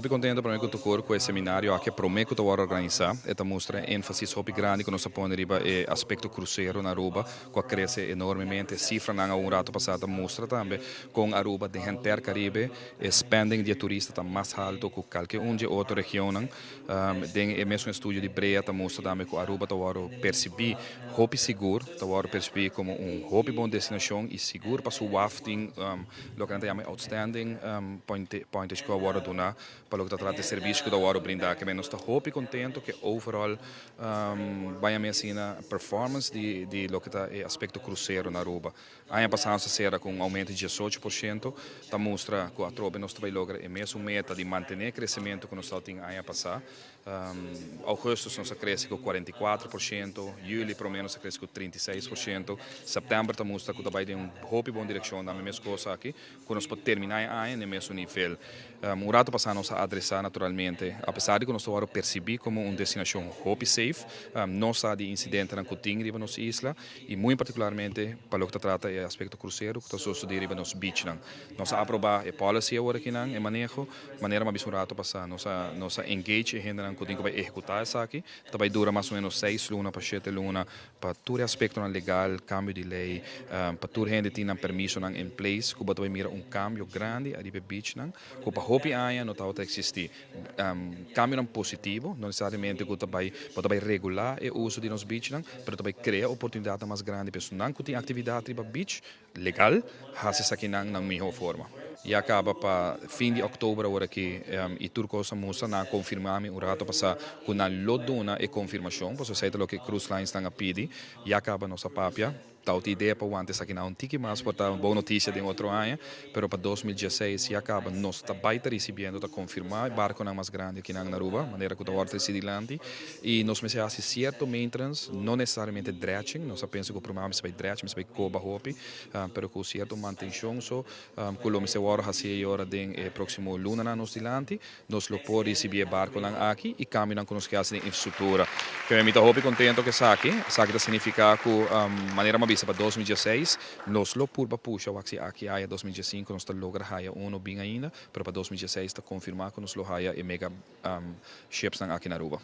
Hopi contento prome cu tur cu e seminario aki prome cu ta wordo organisa. E ta mustra enfasis hopi grandi cu nos a pone riba e aspecto crucero na Aruba, cu a crece enormemente. Cifranan a un rato pasa ta mustra tambe con Aruba den henter Caribe e spending di e turista ta mas halto cu calke un di e otro regionnan. Den e mesun estudio di Brea ta mustra tambe cu Aruba ta wordo percibi hopi sigur, ta wordo percibi como un hopi bon destinacion y sigur pa su waf tin loke nan ta yama e outstanding pointage cu a wordo duna pa loke ta trata e servicio cu ta wordo brinda. Ke men nos ta hopi contento cu e overall, baya mi asina, performance di loke ta e aspecto crucero na Aruba. Aña pasa nos a cera cu un aumento di 18%, ta mustra cu atrobe nos ta bay logra e mesun meta di mantene e crecemento cu nos tabatin aña pasa. Augustus nos a crece cu 44%, juli prome nos a crece cu 36%, september ta mustra cu ta bay den un hopi bon direccion tambe mescos aki, cu nos por termina e aña na e mesun nivel. Un rato pasa nos a adresa naturalmente, apesar di cu nos ta worde percibi como un destinacion hopi safe, nos sa di incidentenan cu tin riba nos isla y muy particularmente pa loke ta trata e aspecto crucero cu ta sucedi riba nos beachnan. Nos a aproba e policy awor akinan, e maneho, manera m'a bisa un rato pasa, nos a engage e hendenan cu tin cu bay ehecuta esaki. Ta bay dura mas o menos 6 luna pa 7 luna pa tur e aspectonan legal, cambio di ley, pa tur hende tin nan permisonan in place, cu bo ta bay mira un cambio grandi ariba e beachnan, cu pa hopi aña no tabata existi. Cambionan positivo, no necesariamente cu bo ta bay regula e uso di nos beachnan, pero ta bay crea oportunidad mas grandi pa esnan cu tin actividad riba beach legal, haci esakinan na miho forma. Ya caba pa fin di october awor aki y tur cos a mustra, nan a confirma mi un rato pasa cu nan lo duna e confirmacion, pasobra esey ta loke cruise lines nan a pidi. Ya caba nos a papia, ta otro idea pa wanta esakinan un tiki mas por ta bon noticia den otro aña, pero pa 2016 ya caba nos ta bay ta recibiendo, ta confirma barconan mas grandi akinan na Aruba, manera cu ta wordo treci dilanti, y nos mester haci cierto maintenance, no necesariamente dredging, nos a pensa cu prome mester bay dredge, mester bay coba hopi, pero cu cierto mantencion so, cu lo mester wordo haci ora den e proximo lunanan nos dilanti, nos lo por ricibi e barconan aki y cambionan cu nos kier haci den infrastructura. Ke mi ta hopi contento cu esaki ta significa cu, manera m'a bisa, pa 2016 nos lo purba pusha wak si aki aya 2015 nos ta logra haya uno bin ainda, pero pa 2016 ta confirma cu nos lo haya e mega ships nan aki na Aruba.